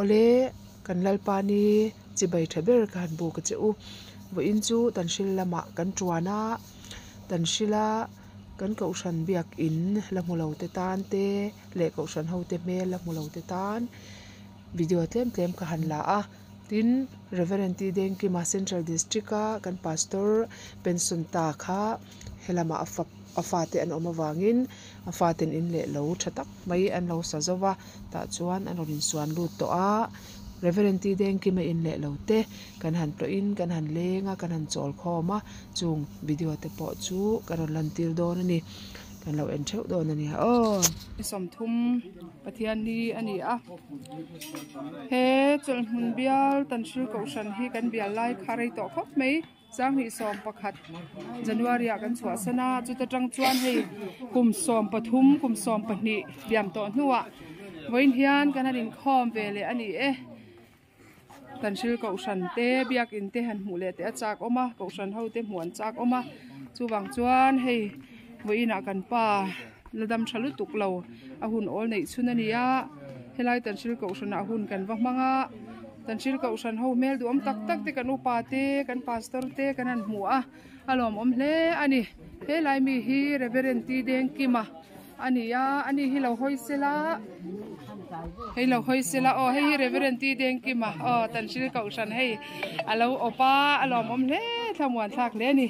Awle kan Lalpa ni chibai tha ber ka han buk a che u. Vawiin chu Tanhril lamah kan tuan a, Tanhrila kan kohhran biakin la hmu lo te tan te leh kohhran ho te hmel la hmu lo te tan video tlem tlem ka han la a. Tin, Reverend T Dengkima Central District a kan Pastor pension ta kha helamah a fap a fate an awm avangin a faten in leh lo tha tak mai an lo sa zo va tah chuan an rawn insuan lut tawh a Reverend T Dengkima in leh lo te kan han tlawhin kan han leng a kan han chawl khawm a chung video te pawh chu ka rawn lantir dawn a ni kan lo en theuh dawn a nia aw. 30 Pathianni a ni a he chawlhhmun bial Tanhril Kohhran hi kan bial lai kha rei tawh khawp mai. Sanghnih 11 January ah kan chhuahsan a, chuta tang chuan hei kum 13 kum 12 liam tawh hnuah vawiin hian kan han inkhawm ve leh a ni e. Tanhril kohhran te biakin te han hmuh leh te a chak awm a, kohhran ho te hmuh an chak awm a, chuvang chuan hei vawiin ah kan pa la dam tha lutuk lo a hun awl neih chhun a ni a, helai Tanhril kohhran ah hun kan va hmang a. Tanhril kohhran ho hmel duhawm tak tak te kan upa te kan pastor te kan han hmu a a lawmawm hle a ni helai mi hi Reverend T Dengkima a ni a ani hi lo hawi sela hei lo hawi sela aw hei hi Reverend T Dengkima aw Tanhril kohhran hei a lo awp a a lawmawm hle thlamuan thlak hle a ni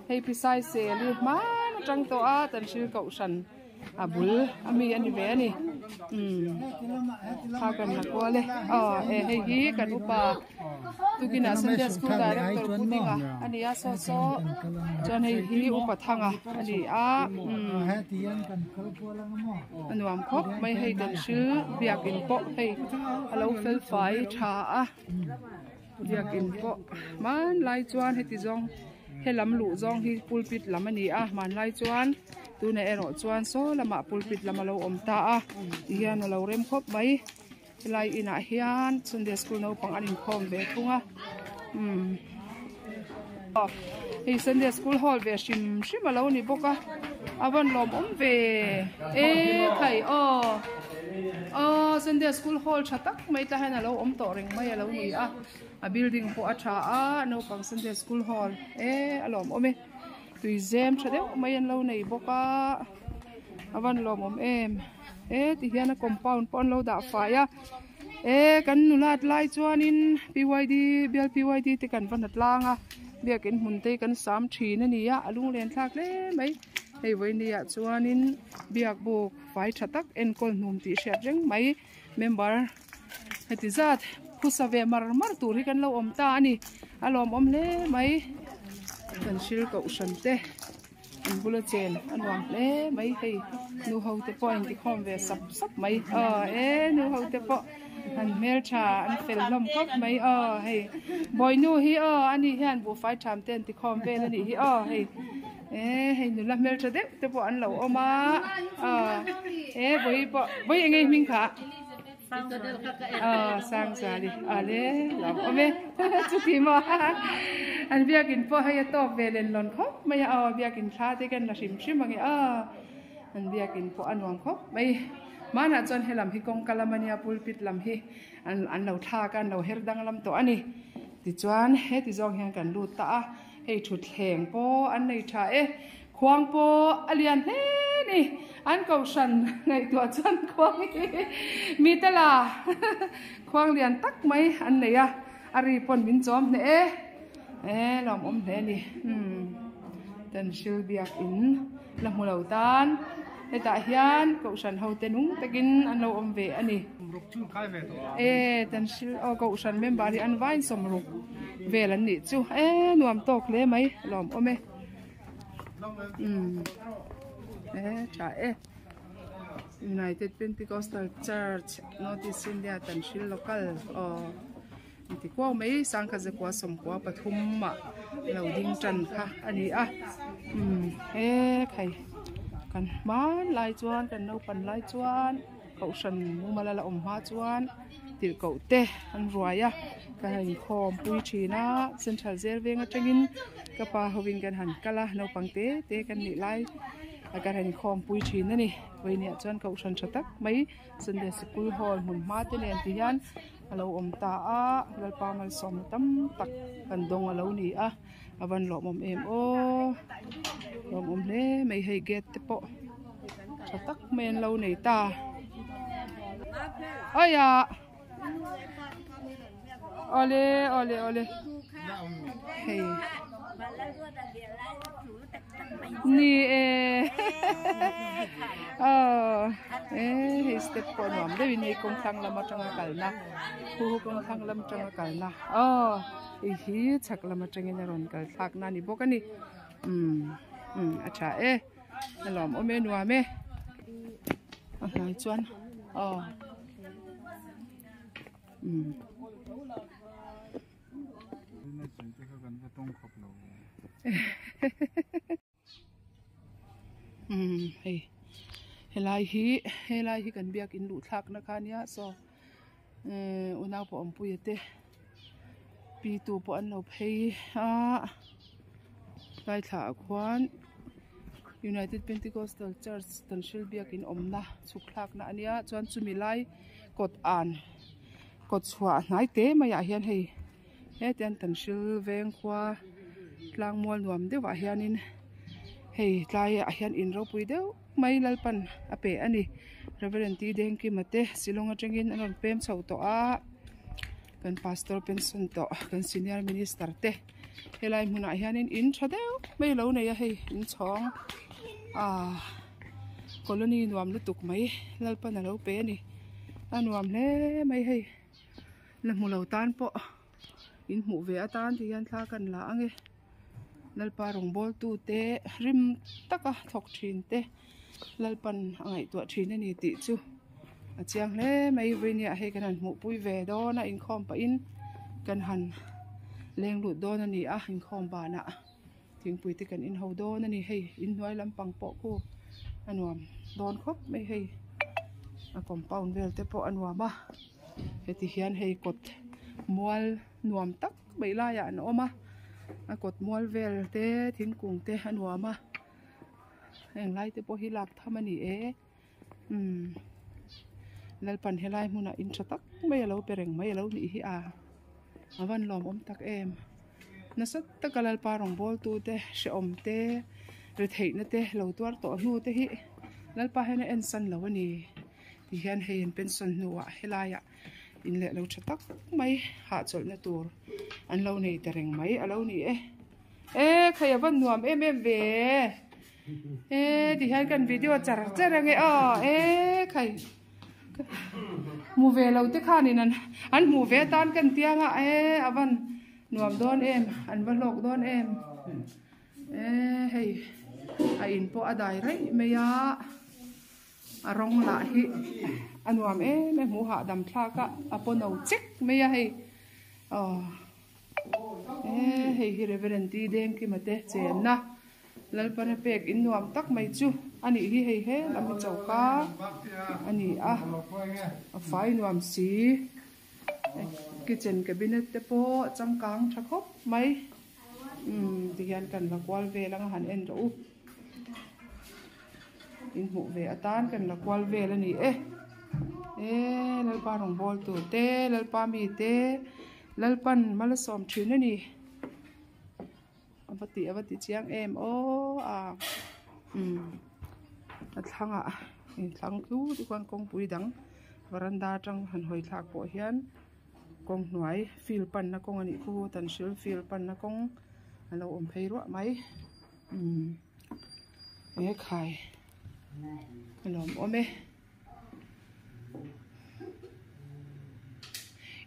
hei Pisai Seli hman atang tawh a Tanhril kohhran. A bul a mi a ni ve a ni umm kha kan la kual e aw e hei hi kan upa tukinah sunday school director pu dinga a ni a saw saw chuan hei hi upa thanga a ni a umm a nuam khawp mai hei kan hril biakin pawh hei a lo fel fai tha a biakin pawh hmanlai chuan heti zawng. Helam luh zawng hi pulpit lam a ni a, hmanlai chuan tunah erawh chuan saw lamah pulpit lam a lo awm ta a tihian a lo rem khawp mai helai inah hian sunday school naupang an inkhawm ve thung a umm hei sunday school hall ve hrim hrim a lo ni bawk a a van lawmawm ve e khai aw aw sunday school hall tha tak mai tah hian a lo awm tawh reng mai a lo ni a. A building pawh a tha a naupang sunday school hall e a lawmawm e tui zem tha deuh mai an lo nei bawk a a van lawmawm em e ti hian a compound pawh an lo dah fai a e kan nulat lai chuanin pyd bial pyd te kan va hna tlang a biakin hmun te hi kan sam thin a ni a a lunglen thlak hle mai hei vawiin ah chuanin biak buk fai tha tak enkawl hnum tih hriat reng mai. Member heti zat phusa ve mar mar tur hi kan lo awm ta a ni a lawmawm hle mai kan hril kohhran te an bula chen a nuam hle mai hei nu ho te pawh a intikhawm ve sap sap mai aw e nu ho te pawh an hmeltha an fel hlawm khawp mai aw hei bawinu hi aw ani hian buhfai tham te an tikhawm vel a nih hi aw hei. E hei nula hmeltha deuh te pawh an lo awm a aw e vawi pawh vawi eng nge hming kha aw Sangzali ale lo awm e chuti maw an biakin pawh hei a tawk ve len lawn khawp mai a aw biakin thla te kan la hrim hrim ang e aw an biakin pawh a nuam khawp mai hmanah chuan helam hi kawngka lam ania pulpit lam hi an lo thlak a an lo her danglam tawh a ni tichuan heti zawng hian kan lut ta a. Hei thutthleng pawh an nei tha e, khuang pawh a lian hle ni, an kohhran ngaihtuah chuan khuang hi mi te la khuang lian tak mai an nei a, a ri pawn min chawm hneh e, e lawmawm hle ni, umm Tanhril biakin la hmu lo tan hetah hian kohhran ho te nung takin an lo awm ve a ni. E Tanhril aw kohhran member hi an vain sawmruk vel an nih chu e nuam tawk hle mai lawmawm e umm e tha e United Pentecostal Church North East India Tanhril local aw inti kuau mai sangkhat zakua sawmkua pathum ah lo ding tan kha a ni a umm e khai kan hmanlai chuan kan naupan lai chuan. Kohhran mumal a la awm hma chuan tirhkoh te an ruai a ka han inkhawm pui thin a central zel veng atangin ka pa hovin kan han kal a naupang te te kan nih lai a kan han inkhawm pui thin a ni vawiin ah chuan kohhran tha tak mai sunday sikul hall hmun hma te nen ti hian. a lo awm ta a Lalpa malsawmna tam tak kan dawng a lo ni a a van lawmawm em aw lawmawm hle mai hei gate te pawh tha tak mai an lo nei ta aia awle awle awle hei ni e aw e hei step pawh nuam deuhin hei kawng thlang lam atanga kalna hu kawng thlang lam atanga kalna aw hei hi chhak lam atangin a rawn kal thlak na a ni bawk a ni umm umm a tha e a lawmawm e nuam e a hnai chuan aw umm. Umm hei helai hi helai hi kan biakin luh thlakna kha ania saw ehh unau pawh awmpuia te pi tu pawh an lo phei a tlaithla ah khuan United Pentecostal Church Tanhril biakin awmna chhuk thlakna ania chuan chumi lai kawt an kawt chhuah hnai te mai ah hian hei heti an Tanhril veng khua tlang mual nuam deuh ah hianin hei tlai ah hian in ropui deuh mai Lalpan a pe a ni Reverend T Dengkima te Shillong atangin an rawn pem chho tawh a kan pastor pension tawh kan senior minister te helai hmunah hianin in tha deuh mai a lo nei a hei inchhawng ah colony nuam lutuk mai Lalpan a lo pe a ni a nuam hle mai hei la hmu lo tan pawh in hmuh ve atan ti hian thla kan la ang e Lalpa rawngbawltu te rim taka thawk thin te Lalpan a ngaihtuah thin a ni tih chu a chiang hle mai vawinia hei kan han hmuhpui ve dawn a inkhawm pahin kan han leng lut dawn a ni a inkhawm banah thingpui te kan inho dawn a ni hei inhnuai lampang pawh khu a nuam dawn khawp mai hei a compound vel te pawh a nuam a heti hian hei kawt mual nuam tak mai laiah an awm a a kawt mual vel te thingkung te a nuam a heng lai te pawh hi lak tham a ni e umm Lalpan helai hmunah in tha tak mai a lo pe reng mai a lo nih hi a a van lawmawm tak em nasa taka Lalpa rawngbawltu te hrehawm te retheihna te lo tuar tawh hnu te hi Lalpa hian a en san lo a ni ti hian hei an pension hnuah helaiah in leh lo tha tak mai hahchawlhna tur an lo nei ta reng mai a lo ni e e khai a van nuam em em ve e ti hian kan video char char ange aw e khai hmu ve lo te khanin an an hmuh ve atan kan tiang a e a van nuam dawn em an va hlawk dawn em e hei a in pawh a dai raih mai a. A rawng lah hi a nuam em em hmuh hahdam thlak a a paw no chek mai a hei aw e hei hi Reverend T Dengkima te chenna Lalpana pek in nuam tak mai chu a nih hi hei he lam hi choka a ni a a fai nuam si kitchen cabinet te pawh changkang tha khawp mai umm tihian kan la kual vel anga han en rawh u. In hmuh ve atan kan la kual vel a ni e e lalpa rawngbâwl tur te lalpa mi te lalpan mal a sawm thin a ni a va tih a va ti chiang em aw a umm a thlangah inthlang tlut te khuan kawngpui dang varanda atang han hawi thlak pawh hian kawng hnuai field panna kawng a nih khu tanhril field panna kawng a lo awm phei ruah mai umm. He khai a lawm awm e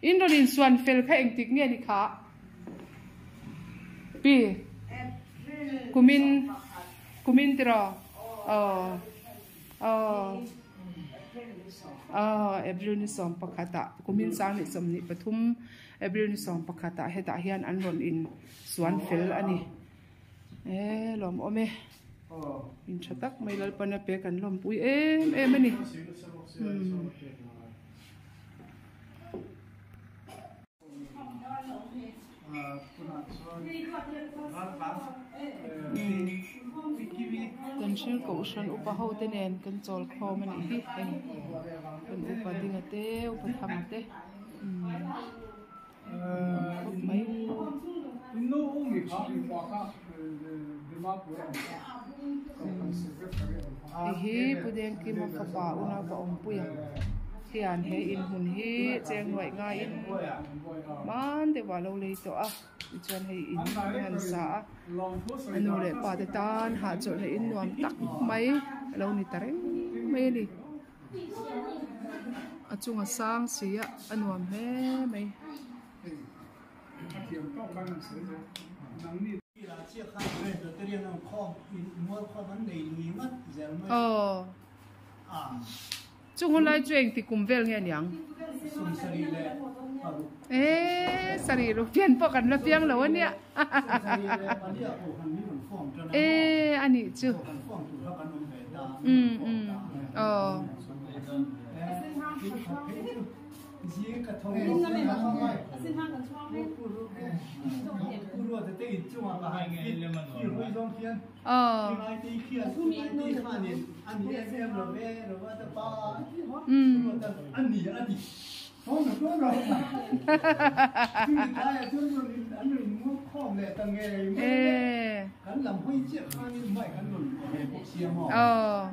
in rawn insuan fel kha engtik nge ni kha pi kumin kumin tiraw aw aw aw April ni sawm pakhatah kumin sang ni 23 April ni 11ah hetah hian an rawn insuan fel a ni. E lawm awm e in tha tak mai Lalpana pe kan lawmpui em em a ni umm. Kan thil kohhran upa ho te nen kan chawl khawm a nih hi hei kan upa dinga te upa thanga te. Khawp mai. Hei hi Pu Dengkima fapa unaupa Awmpuia hian he inhmun hi cheng nuaih ngaiin hman deuhah a lo lei tawh a tichuan hei in a han sa a a nu leh pa te tan hahchawlhna in nuam tak mai a lo ni ta reng mai a ni. A chunga sang si a a nuam hle mai. Aw chung hun lai chu engti kum vel nge aniang e sarih ruk pian pawh kan la piang lo ania e anih chu um um aw. Aw. Um. E. Aw.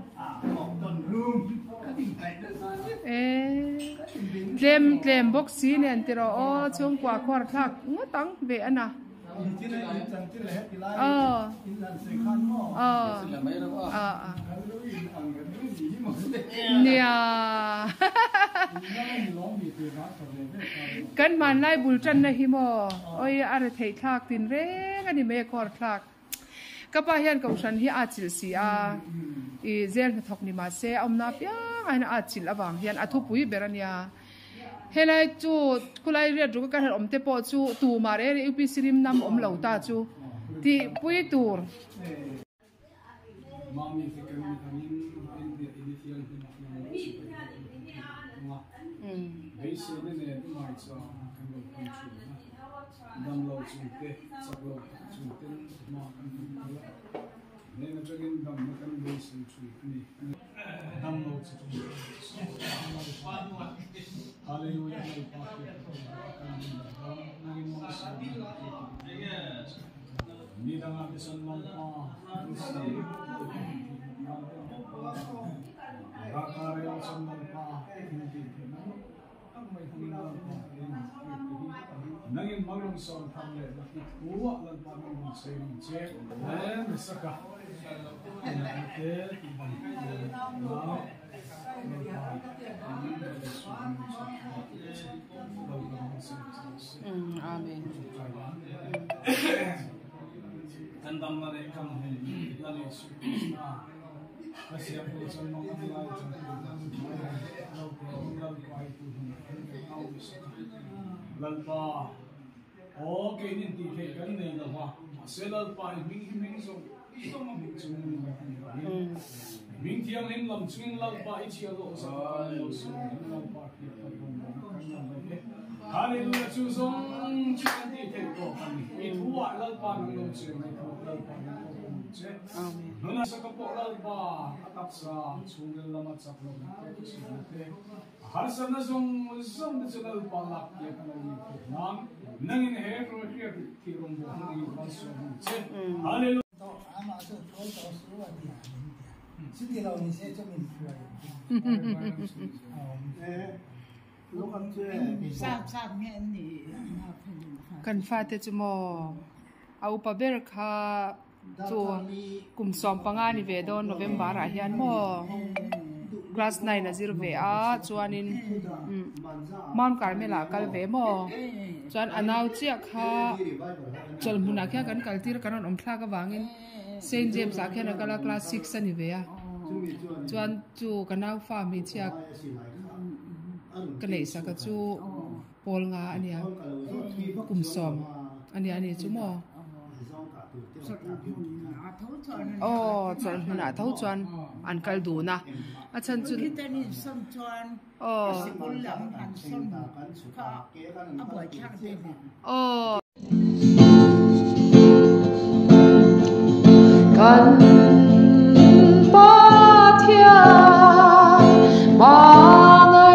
E. Tlem tlem bawk si nen tiraw aw chhungkua khuar thlak ngawt ang ve a na. Aw. Aw. Aw. Nia. Kan hmanlai bul tanna hi maw oi a re theih thlak tin reng a ni mai a kawr thlak. Ka pa hian kohhran hi a chilh si a, i zel hnathawk ni mahse a awmna apiang ah hian a chilh avang hian a thupui ber a nia. Helai chu khulai riat ruk a kan han awm te pawh chu tumah reng reng UPC rim nam awm lo ta chu tihpui tur. Amen. Kan fate chu maw a upa ber kha chu kum 15 ni ve dawn November ah hian maw class 9 a zir ve a chuanin Mount Carmel ah a kal ve maw chuan a nau chiah kha chawlhmunah khian kan kal tir a kan rawn awm thlak avangin Saint James ah khian a kal a class 6 a ni ve a chuan chu ka nau fa hmeichhia ka neih sak a chu pawl nga a nia kum sawm a nia a ni chu maw aw chawlh hmunah tho chuan an kal dun a a chhan chu aw aw. Kan Pathian hmangaihna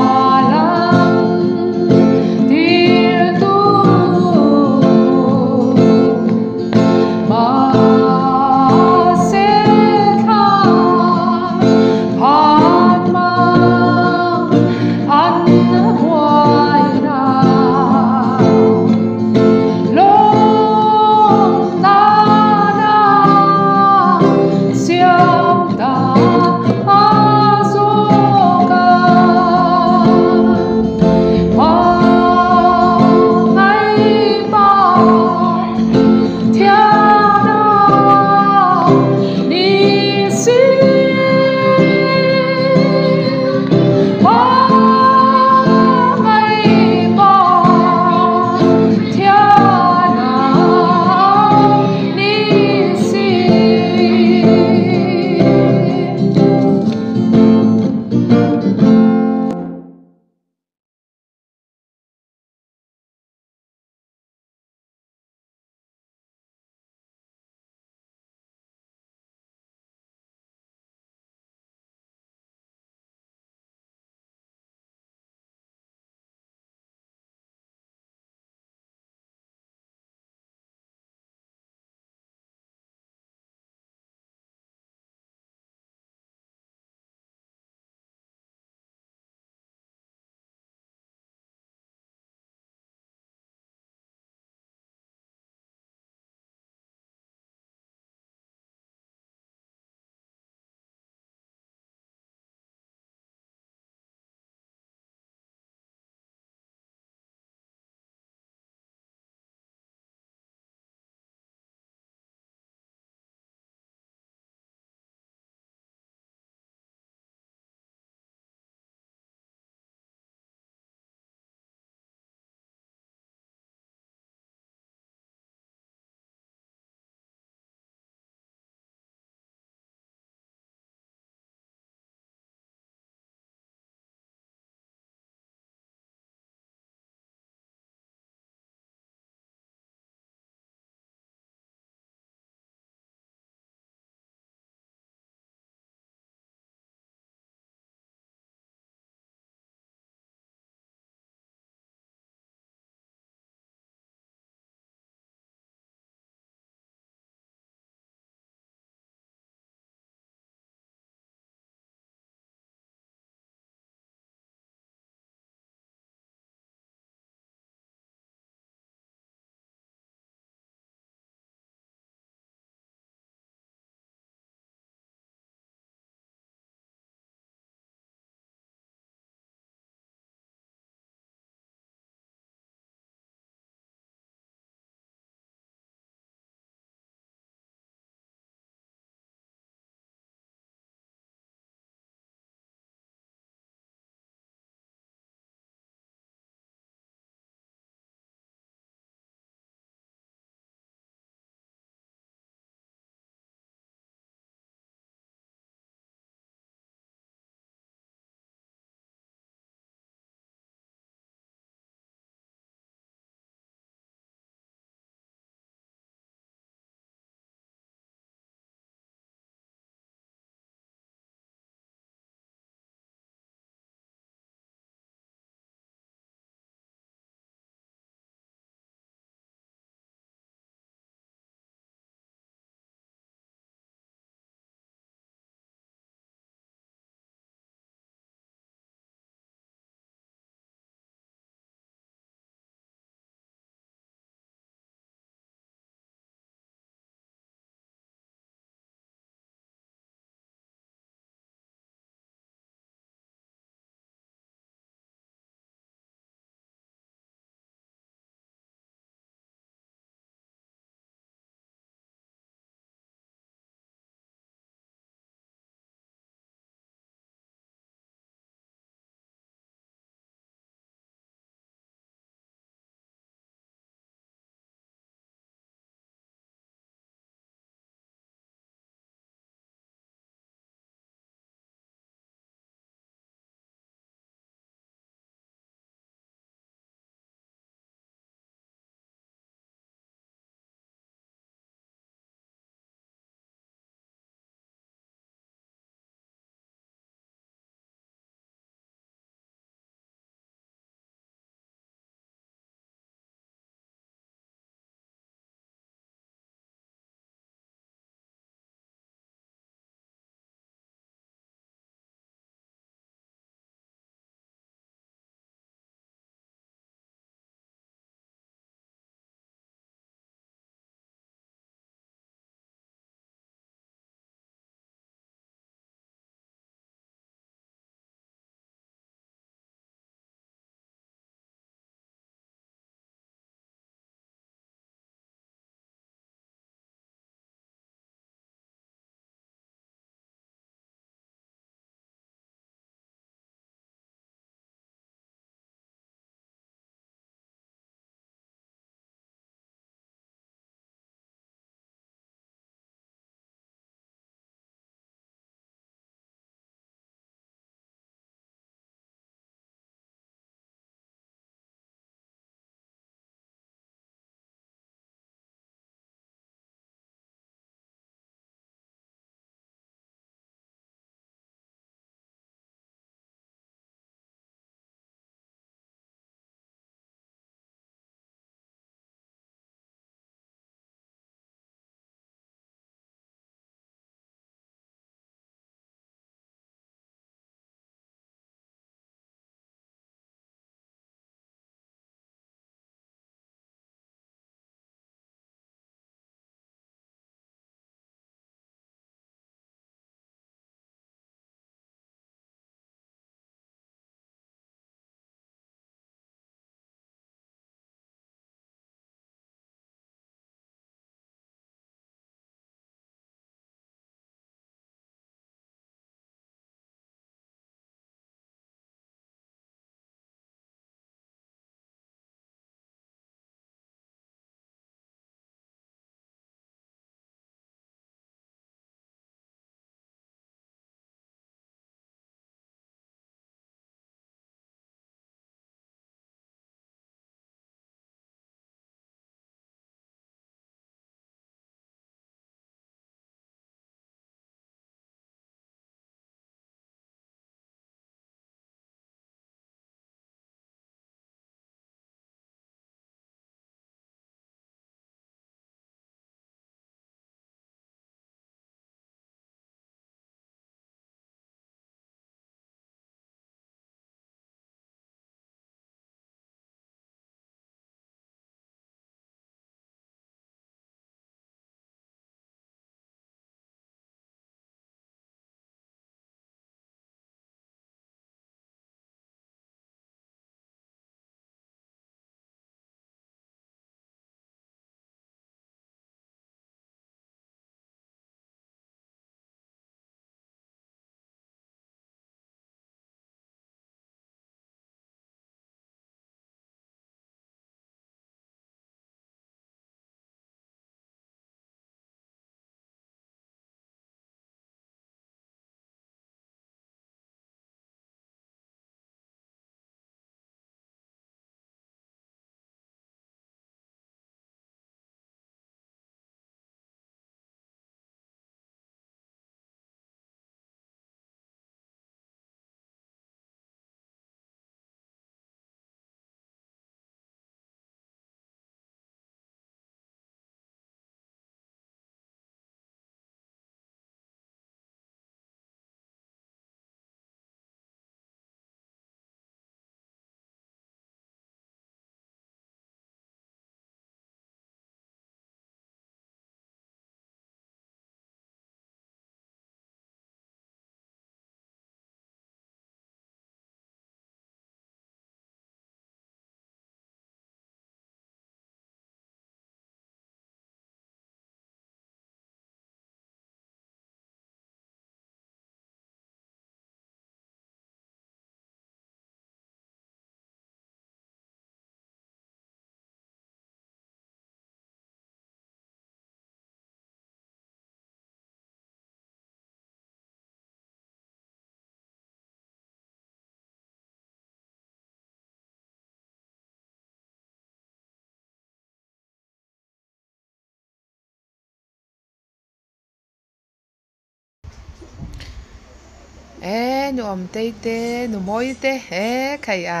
Eee nu Awmtei te nu Mawii te eee khai a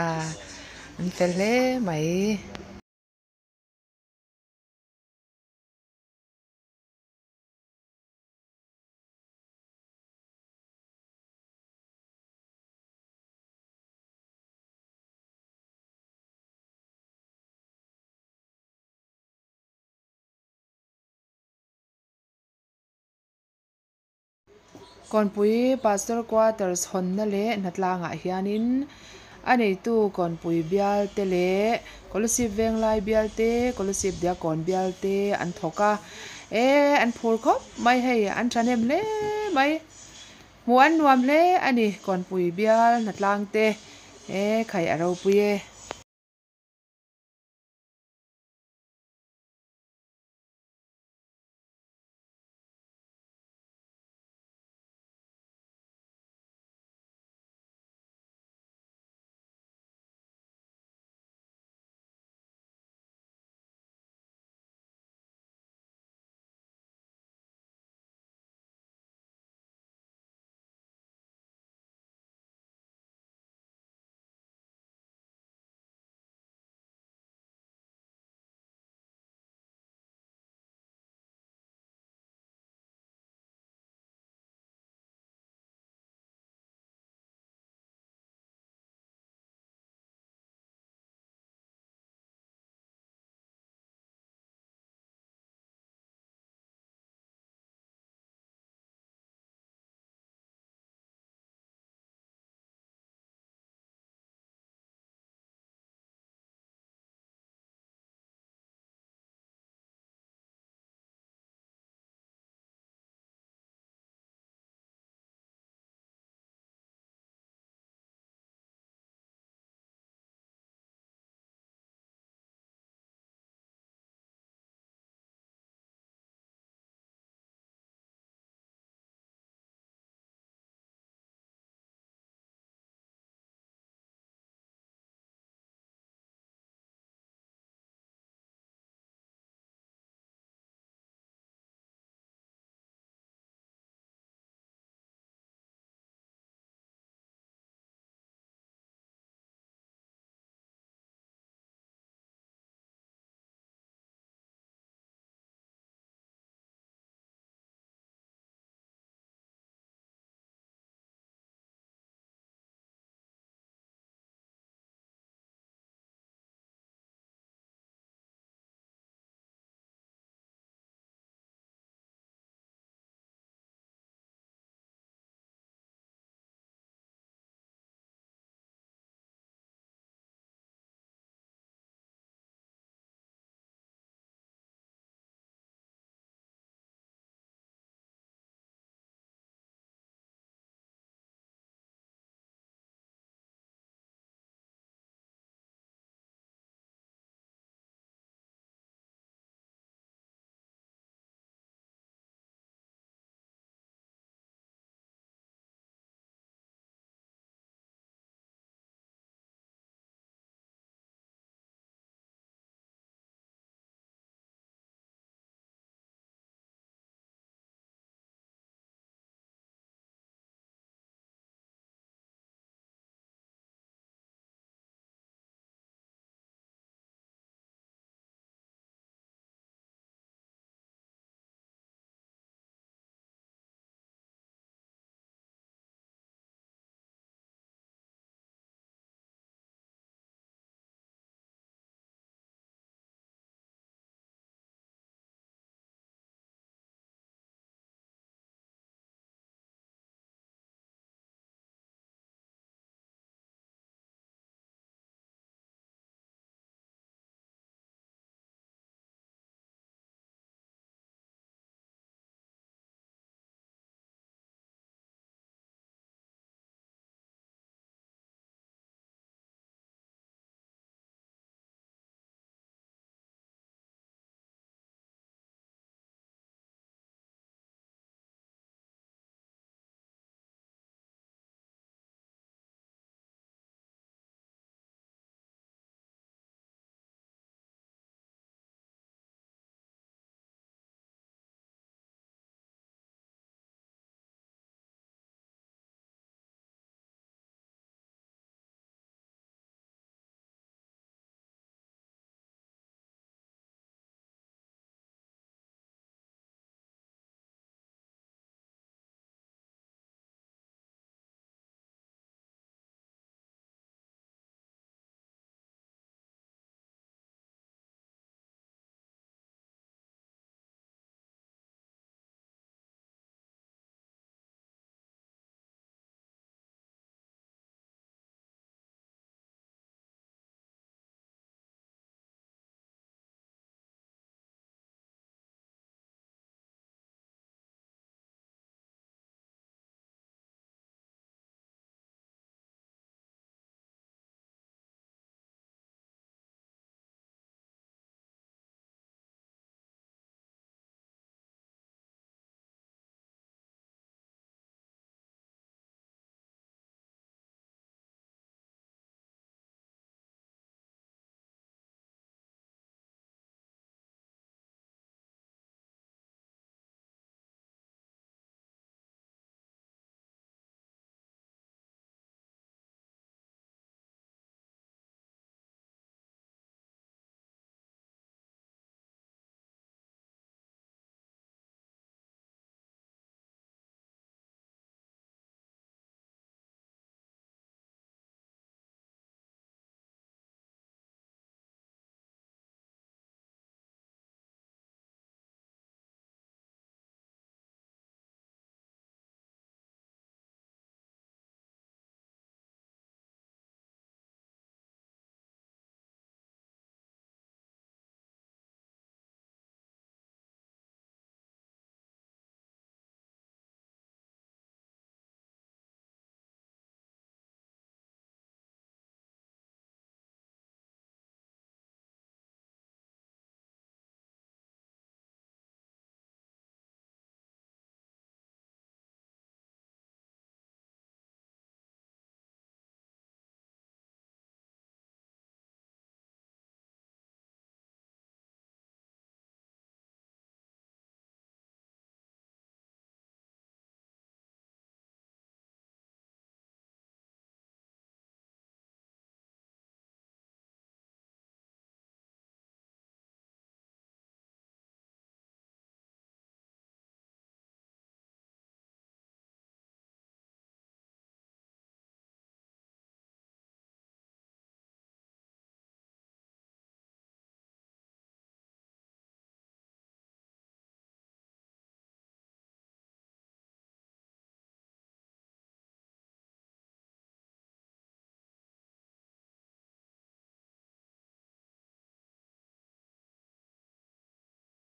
an fel hle mai. Kawnpui Pastor Quarters hawnna leh hnatlangah hianin a neitu kawnpui bial te leh Kolasib Venglai bial te Kolasib Diakkawn bial te an thawk a eee an phur khawp mai hei an thahnem hle mai hmuh an nuam hle a ni kawnpui bial hnatlang te eee khai a ropui e.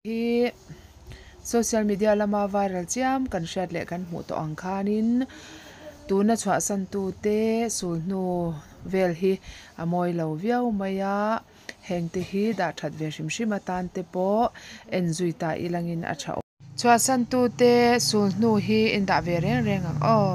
Hi social media lama viral chiam kan hriat leh kan hmuh tawh ang khanin tuna chhuahsan tute sulhnu vel hi a mawi lo viau mai a heng te hi dah that ve hrim hrim atan te pawh en zui ta ilangin a tha awm. Chhuahsan tute sulhnu hi in dah ve reng reng ang aw.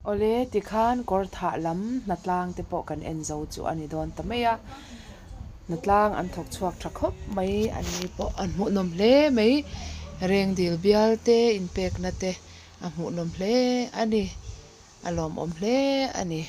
Awle tikhan kawr thah lam hnatlang te pawh kan en zo chu a ni dawn ta mai a hnatlang an thawk chhuak tha khawp mai an ni pawh an hmuhnawm hle mai rengdil bial te inpekna te a hmuhnawm hle a ni a lawmawm hle a ni.